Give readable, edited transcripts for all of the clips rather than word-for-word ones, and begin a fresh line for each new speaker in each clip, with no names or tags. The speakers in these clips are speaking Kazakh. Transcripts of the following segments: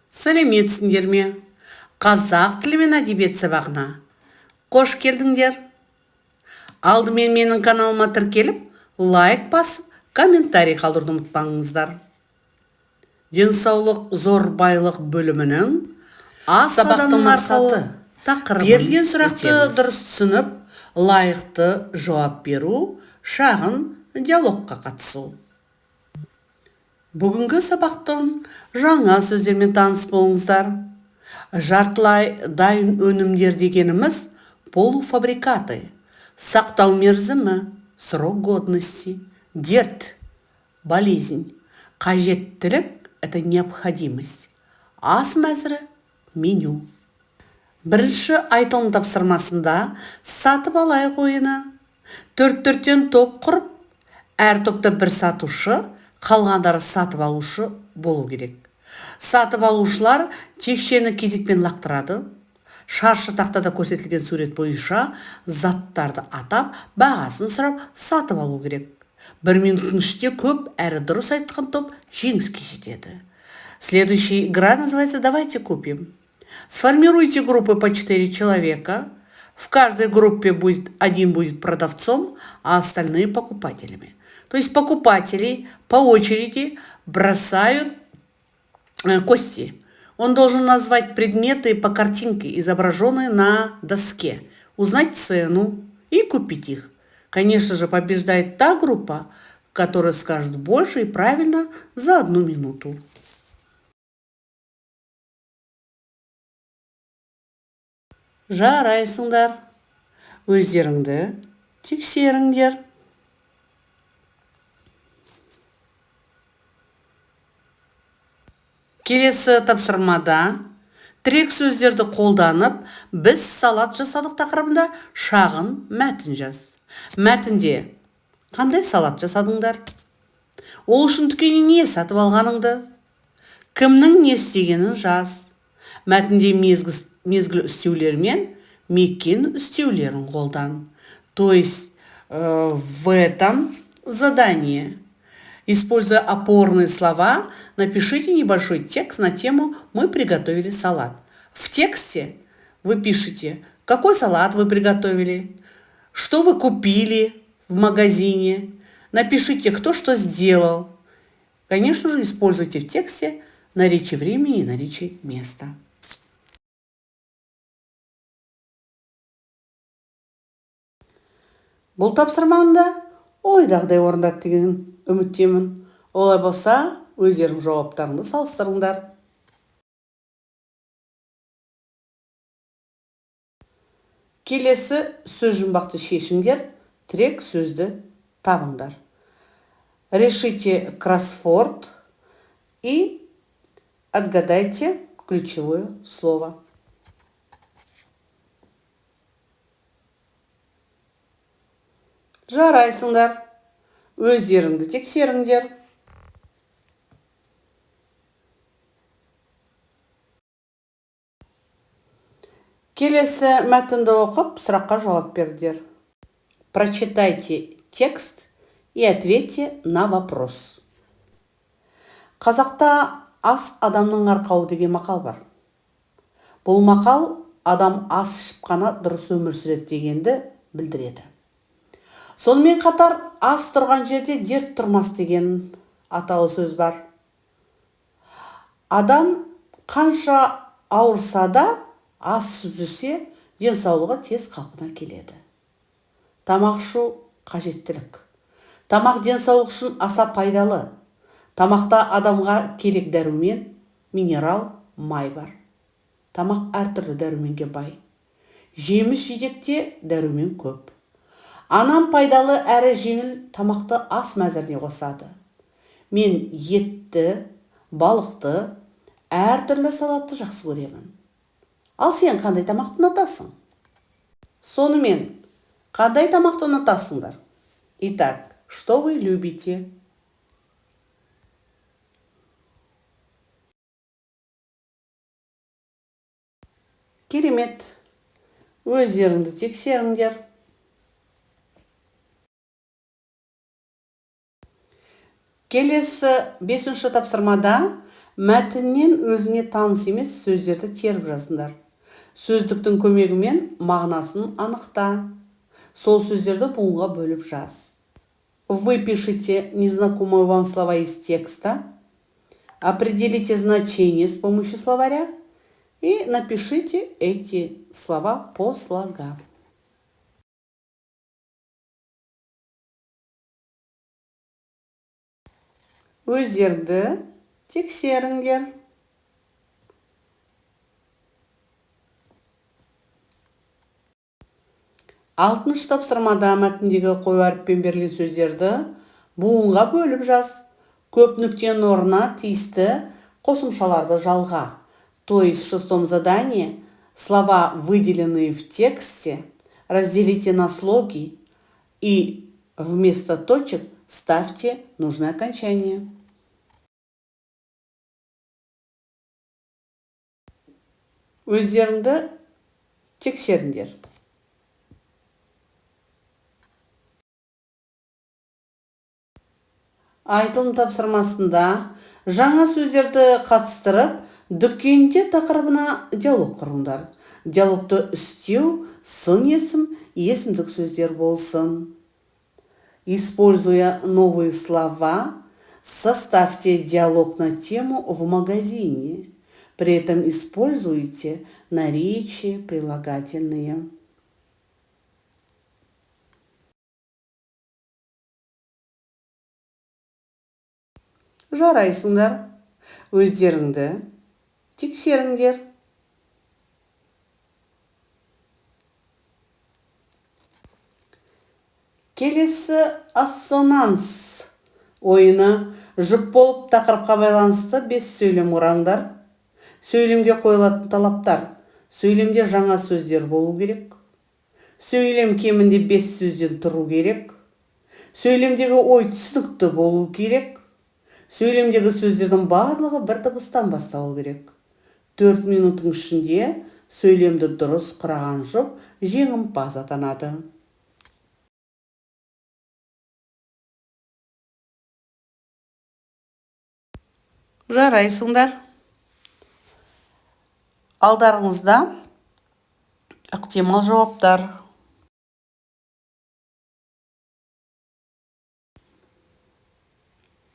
Сәлеметсіңдер ме? Қазақ тілі мен әдебиет сабағына қош келдіңдер. Алдымен менің каналыма тіркеліп, лайк басып, комментарий қалдыруды ұмытпаңыздар. Денсаулық зор байлық бөлімінің ас
Сабақтың
адамның арқауы
мақсаты
тақырыбын
берілген сұрақты
өтеміз.
Дұрыс
түсініп, лайықты жауап беру, шағын диалогқа қатысу. Бүгінгі сабақтың жаңа сөздермен таныс болыңыздар. Жартылай дайын өнімдер дегеніміз полуфабрикаты. Сақтау мерзімі, срок годности, дерт, болезнь, қажеттілік – это необходимость. Ас мәзірі – меню. Бірінші айтылым тапсырмасында сатып алайық ойыны. Төрт-төрттен топ құрып, әр топта бір сатушы, қалғандары сатып алушы болу керек. Сатып алушылар текшені кезекпен лақтырады. Шаршы тақтада көрсетілген сурет бойынша заттарды атап, бағасын сұрап, сатып алу керек. Бір минуттың ішінде көп әрі дұрыс айтқан топ жеңіске жетеді. Следующая игра называется «Давайте купим». Сформируйте группы по 4 человека. В каждой группе один будет продавцом, а остальные покупателями. То есть покупатели по очереди бросают кости. Он должен назвать предметы по картинке, изображенной на доске, узнать цену и купить их. Конечно же, побеждает та группа, которая скажет больше и правильно за одну минуту. Жарайсыңдар. Өздеріңді тексеріңдер. Келесі тапсырмада тірек сөздерді қолданып, біз салат жасадық тақырыбында шағын мәтін жаз. Мәтінде қандай салат жасадыңдар? Ол үшін дүкеннен не сатып алғаныңды, кімнің не істегенін жаз. Мәтінде мезгіл үстеулері мен мекен үстеулерін қолдан. То есть в этом задании, используя опорные слова, напишите небольшой текст на тему «Мы приготовили салат». В тексте вы пишете, какой салат вы приготовили, что вы купили в магазине, напишите, кто что сделал. Конечно же, используйте в тексте наречие времени и наречие места. Бұл тапсырманы да ойдағыдай орындады деген үміттемін. Олай болса, өздерің жауаптарыңды салыстырыңдар. Келесі сөз жұмбақты шешіңдер, тірек сөзді табыңдар. Решите кроссворд и отгадайте ключевое слово. Жарайсыңдар. Өздеріңді тексеріңдер. Келесі мәтінді оқып, сұраққа жауап беріңдер. Прочитайте текст и ответьте на вопрос. Қазақта ас адамның арқауы деген мақал бар. Бұл мақал адам ас ішіп қана дұрыс өмір сүреді дегенді білдіреді. Сонымен қатар ас тұрған жерде дерт тұрмас деген аталы сөз бар. Адам қанша ауырса да ас ішіп жүрсе, денсаулығы тез қалпына келеді. Тамақ ішу қажеттілік. Тамақ денсаулық үшін аса пайдалы. Тамақта адамға керек дәрумен, минерал, май бар. Тамақ әртүрлі дәруменге бай. Жеміс жидекте дәрумен көп. Анам пайдалы әрі жеңіл тамақты ас мәзіріне қосады. Мен етті, балықты, әртүрлі салатты жақсы көремін. Ал сен қандай тамақты ұнатасың? Сонымен, қандай тамақты ұнатасыңдар? Итак, что вы любите? Керемет. Өздеріңді тексеріңдер. Келесі бесінші тапсырмада Мәтіннен өзіңе таныс емес сөздерді теріп жазыңдар. Сөздіктің көмегімен мағынасын анықта. Сол сөздерді буынға бөліп жаз. Выпишите незнакомые вам слова из текста, определите значение с помощью словаря и напишите эти слова по слогам. Өздеріңді тексеріңдер. Алтыншы тапсырмада мәтіндегі қою әріппен берілген сөздерді буынға бөліп жаз. Көп нүктенің орнына тиісті қосымшаларды жалға. То есть в шестом задании слова, выделенные в тексте, разделите на слоги и вместо точек ставьте нужное окончание. Өздеріңді тексеріңдер. Айтылым тапсырмасында жаңа сөздерді қатыстырып, дүкенде тақырыбына диалог құрыңдар. Диалогты үстеу сын есім, есімдік сөздер болсын. Используя новые слова, составьте диалог на тему «В магазине». При этом используйте наречия прилагательные. Жарайсыңдар, өздеріңді тексеріңдер. Келесі ассонанс ойыны. Жұп болып тақырыпқа байланысты бес сөйлем құраңдар. Сөйлемге қойылатын талаптар: сөйлемде жаңа сөздер болу керек, сөйлем кемінде бес сөзден тұру керек, сөйлемдегі ой түсінікті болу керек, сөйлемдегі сөздердің барлығы бір дыбыстан басталу керек. 4 минуттың ішінде сөйлемді дұрыс құраған жұп жеңімпаз атанады. Жарайсыңдар! Алдарыңызда ықтимал жауаптар.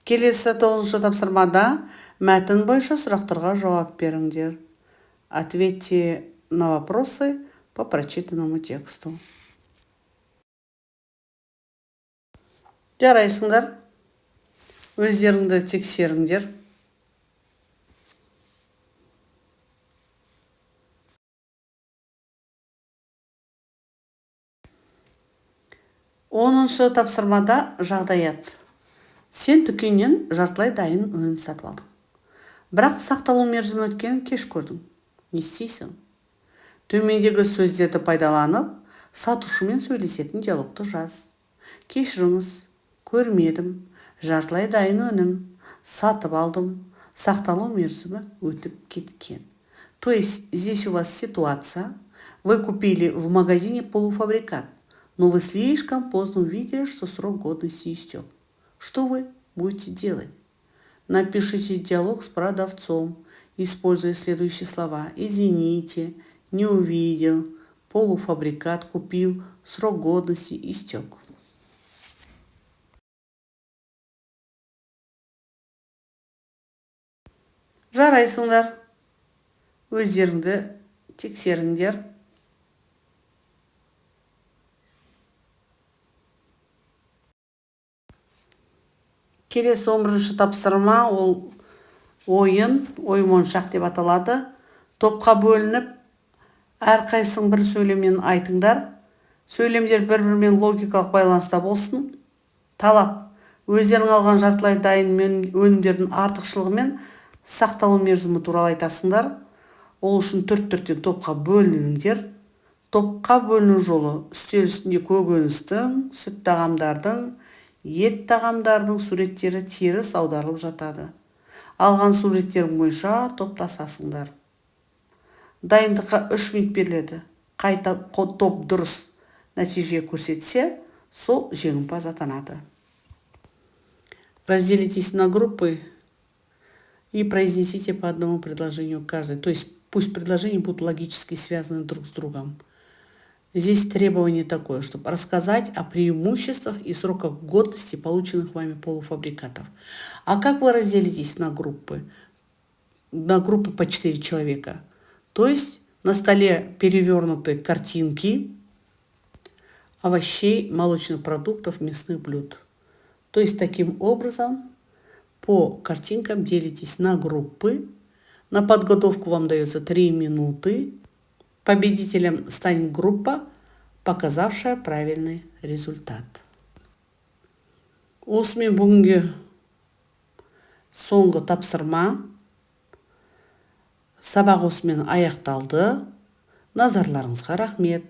Келесі тоғызыншы тапсырмада мәтін бойынша сұрақтарға жауап беріңдер. Ответьте на вопросы по прочитанному тексту. Жарайсыңдар, өздеріңді тексеріңдер. 10-шы тапсырмада жағдаят. Сен дүкеннен жартылай дайын өнім сатып алдың, бірақ сақталу мерзімі өткенін кеш көрдің. Не істейсің? Төмендегі сөздерді пайдаланып, сатушымен сөйлесетін диалогты жаз: кешіріңіз, көрмедім, жартылай дайын өнім сатып алдым, сақталу мерзімі өтіп кеткен. То есть здесь у вас ситуация: вы купили в магазине полуфабрикат, но вы слишком поздно увидели, что срок годности истек. Что вы будете делать? Напишите диалог с продавцом, используя следующие слова: извините, не увидел, полуфабрикат купил, срок годности истек. Жарайсыңдар, өздеріңді тексеріңдер. Келесі 11-ші тапсырма, ол ойын «Оймоншақ» деп аталады. Топқа бөлініп, әрқайсың бір сөйлемнен айтыңдар. Сөйлемдер бір бірімен логикалық байланыста болсын. Талап: өздерің алған жартылай дайын өнімдердің артықшылығы мен сақталу мерзімі туралы айтасыңдар. Ол үшін төрт төрттен топқа бөлініңдер. Топқа бөліну жолы: үстел үстінде көкөністің, сүт тағамдардың, ет тағамдардың суреттері теріс аударылып жатады. Алған суреттерің бойынша топтасасыңдар. Дайындыққа 3 минут беріледі. Қай топ дұрыс нәтиже көрсетсе, сол жеңімпаз атанады. Разделитесь на группы. И произнесите по одному предложению каждый. То есть пусть предложения будут логически связаны друг с другом. Здесь требование такое, чтобы рассказать о преимуществах и сроках годности полученных вами полуфабрикатов. А как вы разделитесь на группы? На группы по 4 человека. То есть на столе перевернуты картинки овощей, молочных продуктов, мясных блюд. То есть таким образом по картинкам делитесь на группы. На подготовку вам дается 3 минуты. Победителем станет группа, показавшая правильный результат. Осымен бүгінге соңғы тапсырма. Сабақ осымен аяқталды. Назарларыңызға рахмет.